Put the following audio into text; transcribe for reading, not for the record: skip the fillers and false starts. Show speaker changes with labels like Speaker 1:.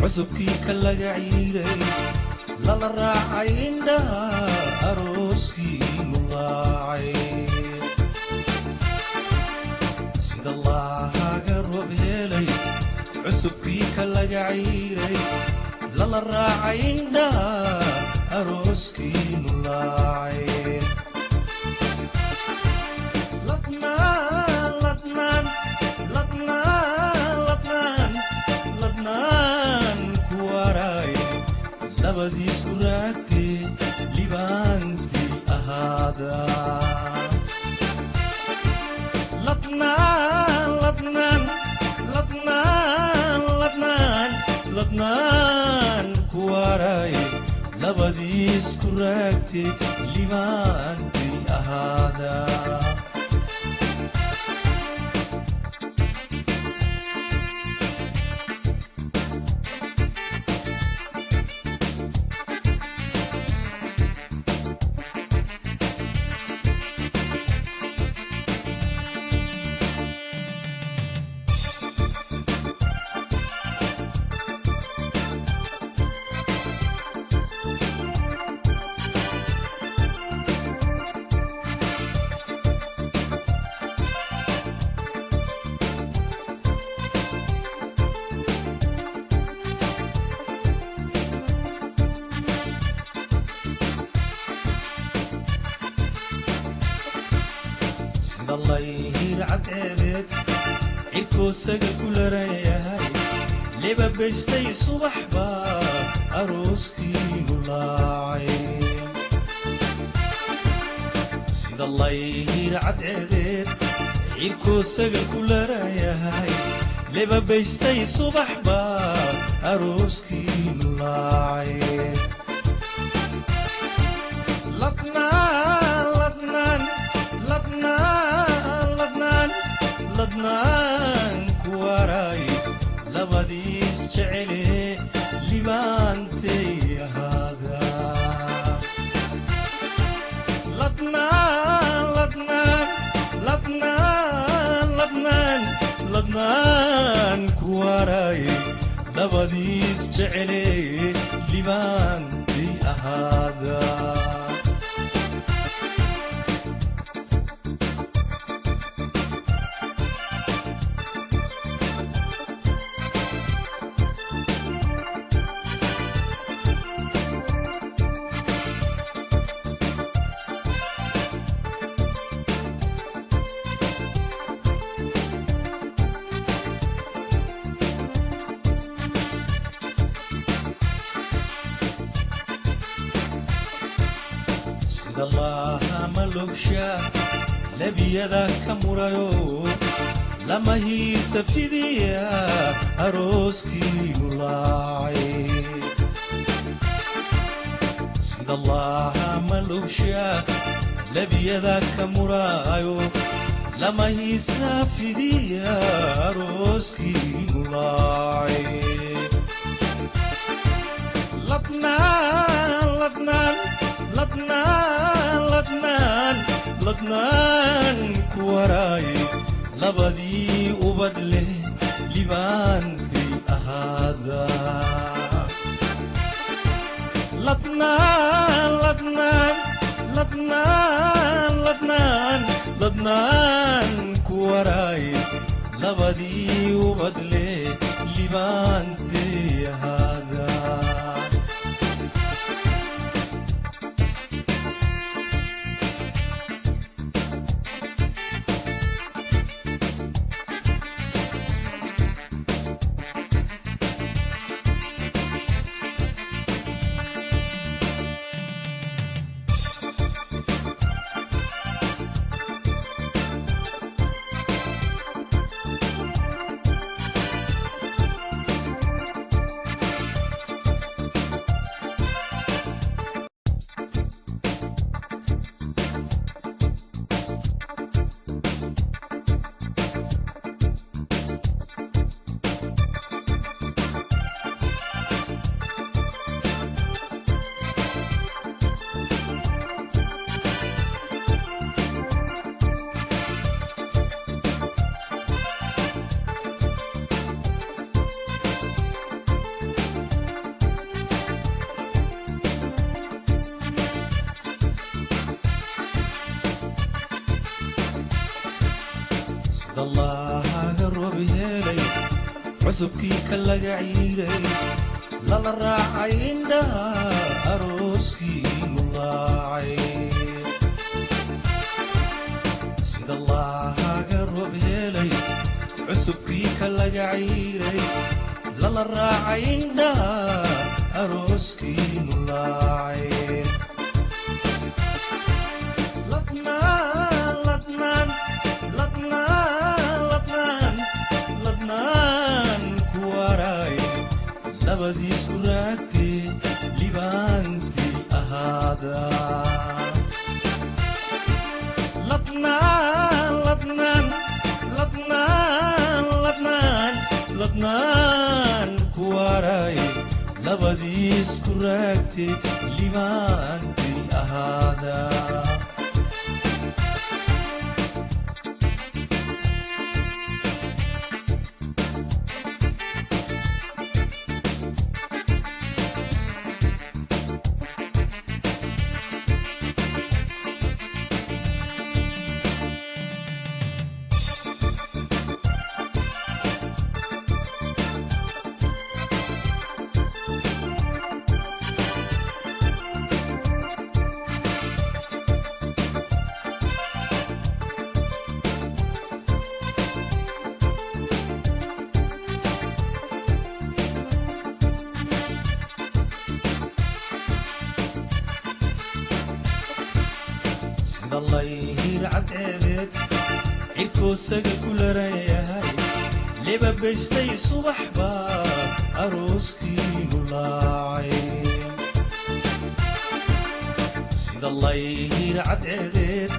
Speaker 1: Cusubkii ka laga ciiray lala raacay indhaha arooskii mulaacay. Sida laaga roob helay, cusubkii ka laga ciiray lala raacay indhaha arooskii mulaacay. Ladnaan, ladnaan, ladnaan, ladnaan, ladnaan ku waray labadiis ku raagtee libaantii ahaada. Ladnaan, ladnaan, ladnaan, ladnaan, ladnaan ku waray labadiis ku raagtee libaantii ahaada. Sida layhir cadceedeed cirkoosaga ku larayahay lebabaystay subax baa arooskii mulaacay. Sida layhir cadceedeed cirkoosaga ku larayahay lebabaystay subax baa arooskii mulaacay. Ladnaan, ladnaan, ladnaan, ladnaan, ladnaan ku waray labadiis jecele libaantay ahaada. Ladnaan, ladnaan, ladnaan, ladnaan, ladnaan ku waray labadiis jecele libaantay ahaada. Sida laha malogsha labiyada ka murayo lama hiisa fidiya arooskii mulaacay. Sida laha malogsha labiyada ka murayo lama hiisa fidiya arooskii mulaacay. Ladnaan, ladnaan, ladnaan, ladnaan, ladnaan ku waray labadii ubad leh libaantay ahaada. Ladnaan, ladnaan, ladnaan, ladnaan, ladnaan ku waray labadii ubad leh libaantay ahaada. Sida laaga roob helay, cusubkii ka laga ciiray, lala raacay indhaha, arooskiinu laacay. Sida laaga roob helay, cusubkii ka laga ciiray, lala raacay indhaha, arooskiinu laacay. Ladnaan, ladnaan, ladnaan, ladnaan, ladnaan ku waray, labadiisku raagtee, libaantii ahaada. Ladnaan, ladnaan, ladnaan, ladnaan, ladnaan ku waray, labadiisku raagtee, libaantii ahaada. Sida layhir cadceedeed cirkoosaga ku larayahay, lebabaystay subax baa arooskiinu laacay. Sida layhir cadceedeed